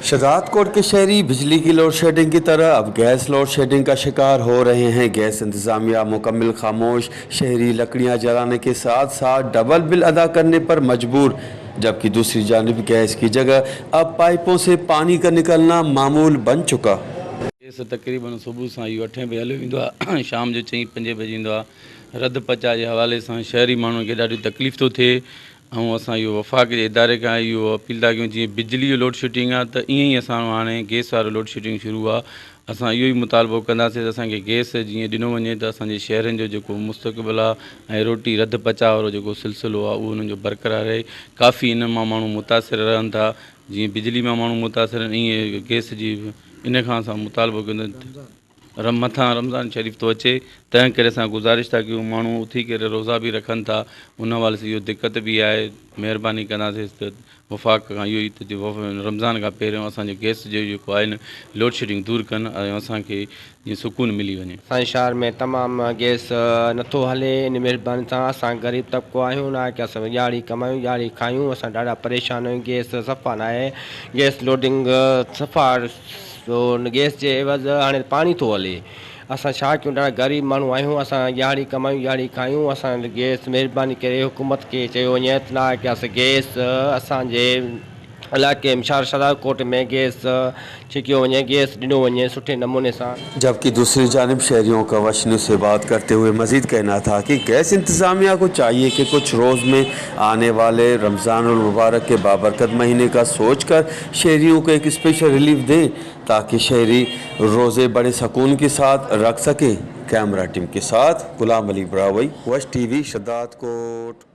शहजादकोट के शहरी बिजली की लोड शेडिंग की तरह अब गैस लोड शेडिंग का शिकार हो रहे हैं। गैस इंतज़ामिया मुकम्मल खामोश, शहरी लकड़ियां जलाने के साथ साथ डबल बिल अदा करने पर मजबूर, जबकि दूसरी जानिब गैस की जगह अब पाइपों से पानी का निकलना मामूल बन चुका। गैस तक़रीबन सुबुह सां इहो अठें बजे हलियो वेंदो आहे, शाम जो चئين पंजين बजे ईंदो आहे। रध पचाء जे हवाले सां शहरी माण्हुनि खे ॾाढी तकलीफ़ थो थिए ऐं असां इहो वफ़ाक़ जे इदारे खां इहो अपील था कयूं, जीअं बिजली जो लोड शेडिंग आहे त ईअं ई असां हाणे गैस वारो लोड शेडिंग शुरू आहे। असां इहो ई मुतालबो कंदासीं त असांखे गैस जीअं ॾिनो वञे त असांजे शहरनि जो जेको मुस्तक़बिल आहे ऐं रोटी रध पचाء वारो जेको सिलसिलो आहे उहो हुननि जो बरक़रार रहे। काफ़ी इन मां माण्हू मुतासिर रहनि था, जीअं बिजली मां माण्हू मुतासिर आहिनि ईअं गैस जी इन खां असां मुतालबो कंदा। मथां रमज़ान शरीफ़ थो अचे, तंहिं करे असां गुज़ारिश था कयूं, माण्हू उथी करे रोज़ा बि रखनि था, उन हवाले सां इहो दिक़त बि आहे। महिरबानी कंदासीं त वफ़ाक़ खां इहो ई त रमज़ान खां पहिरियों असांजो गैस जो जेको आहे न लोड शेडिंग दूर कनि ऐं असांखे जीअं सुकून मिली वञे। असांजे शहर में तमामु गैस नथो हले, इन महिरबानी सां। असां ग़रीब तबिको आहियूं, न की असां ॾिहाड़ी कमायूं, ॾिहाड़ी खायूं। असां ॾाढा परेशान आहियूं। गैस सफ़ा न आहे, गैस लोडिंग सफ़ा गैस जे एवज़ हाणे पाणी थो हले। असां छा कयूं? ॾाढा ग़रीब माण्हू आहियूं। असां ॾिहाड़ी कमायूं, ॾिहाड़ी खायूं। असां गैस महिरबानी करे हुकूमत खे चयो वञे त न की असां गैस असांजे इलाइक़े में शहर शहजादकोट में गैस छिकियो वञे, गैस ॾिनो वञे सुठे नमूने सां। जबकि दूसरी जानिब शहरियों का वश न्यूज़ से बात करते हुए मजीद कहना था कि गैस इंतज़ामिया को चाहिए कि कुछ रोज़ में आने वाले रमज़ान मुबारक के बाबरकत महीने का सोच कर शहरियों को एक स्पेशल रिलीफ दें, ताकि शहरी रोज़े बड़े सुकून के साथ रख सकें। कैमरा टीम के साथ गुलाम अली ब्रावई, वश टीवी, शहजादकोट।